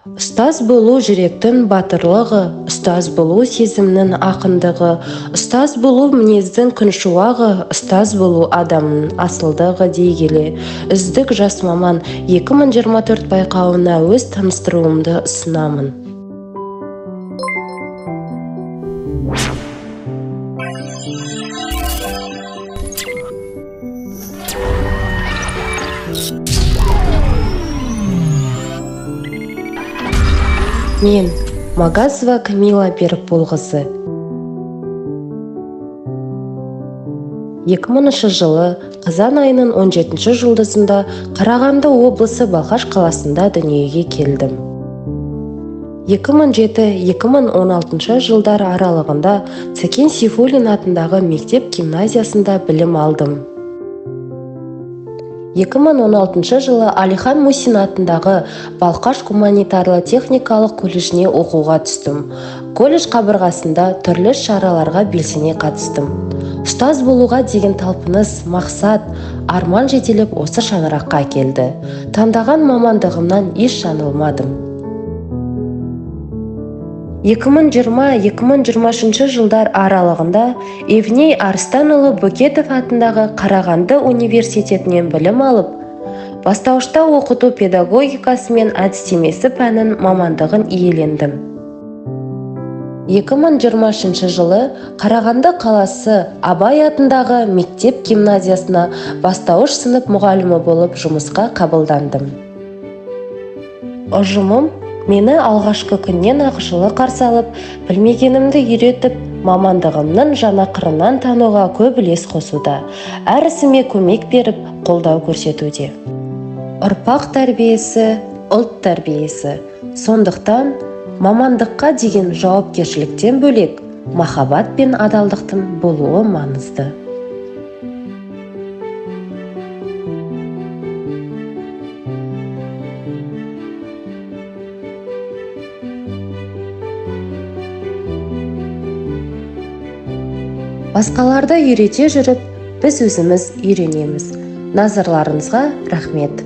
Ұстаз болу жүректің батырлығы, ұстаз болу сезімнің ақындығы, ұстаз болу мінездің күншуағы, ұстаз болу адамның асылдығы дей келе, үздік жас маман 2024 байқауына өз таныстыруымды ұсынамын. Мен Магазова Камила Берікболқызы. 2000 жылы қазан айының 17 жұлдызында Қарағанды облысы Балқаш қаласында дүниеге келдім. 2007-2016 жылдар аралығында Сәкен Сейфуллин атындағы мектеп гимназиясында білім алдым. 2016 жылы Әлихан Мусин атындағы Балқаш гуманитарлы-техникалық колледжіне оқуға түстім. Колледж қабырғасында түрлі шараларға белсене қатыстым. Ұстаз болуға деген талпыныс, мақсат, арман жетелеп осы шаңыраққа әкелді. Таңдаған мамандығымнан еш жаңылмадым. 2020-2023 жылдар аралығында Евней Арыстанұлы Бөкетов атындағы Қарағанды университетінен білім алып, бастауышта оқыту педагогикасы мен әдістемесі пәнін мамандығын иелендім. 2023 жылы Қарағанды қаласы Абай атындағы мектеп гимназиясына бастауыш сынып мұғалімі болып жұмысқа қабылдандым. Ұжымым мені алғашқы күннен-ақ жылы қарсы алып, білмегенімді үйретіп, мамандығымның жаңа қырынан тануға көп үлес қосуда, әр ісіме көмек беріп, қолдау көрсетуде. Ұрпақ тәрбиесі, ұлт тәрбиесі. Сондықтан мамандыққа деген жауапкершіліктен бөлек, махаббат пен адалдықтың болуы маңызды. Басқаларды үйрете жүріп, біз өзіміз үйренеміз. Назарларыңызға рахмет.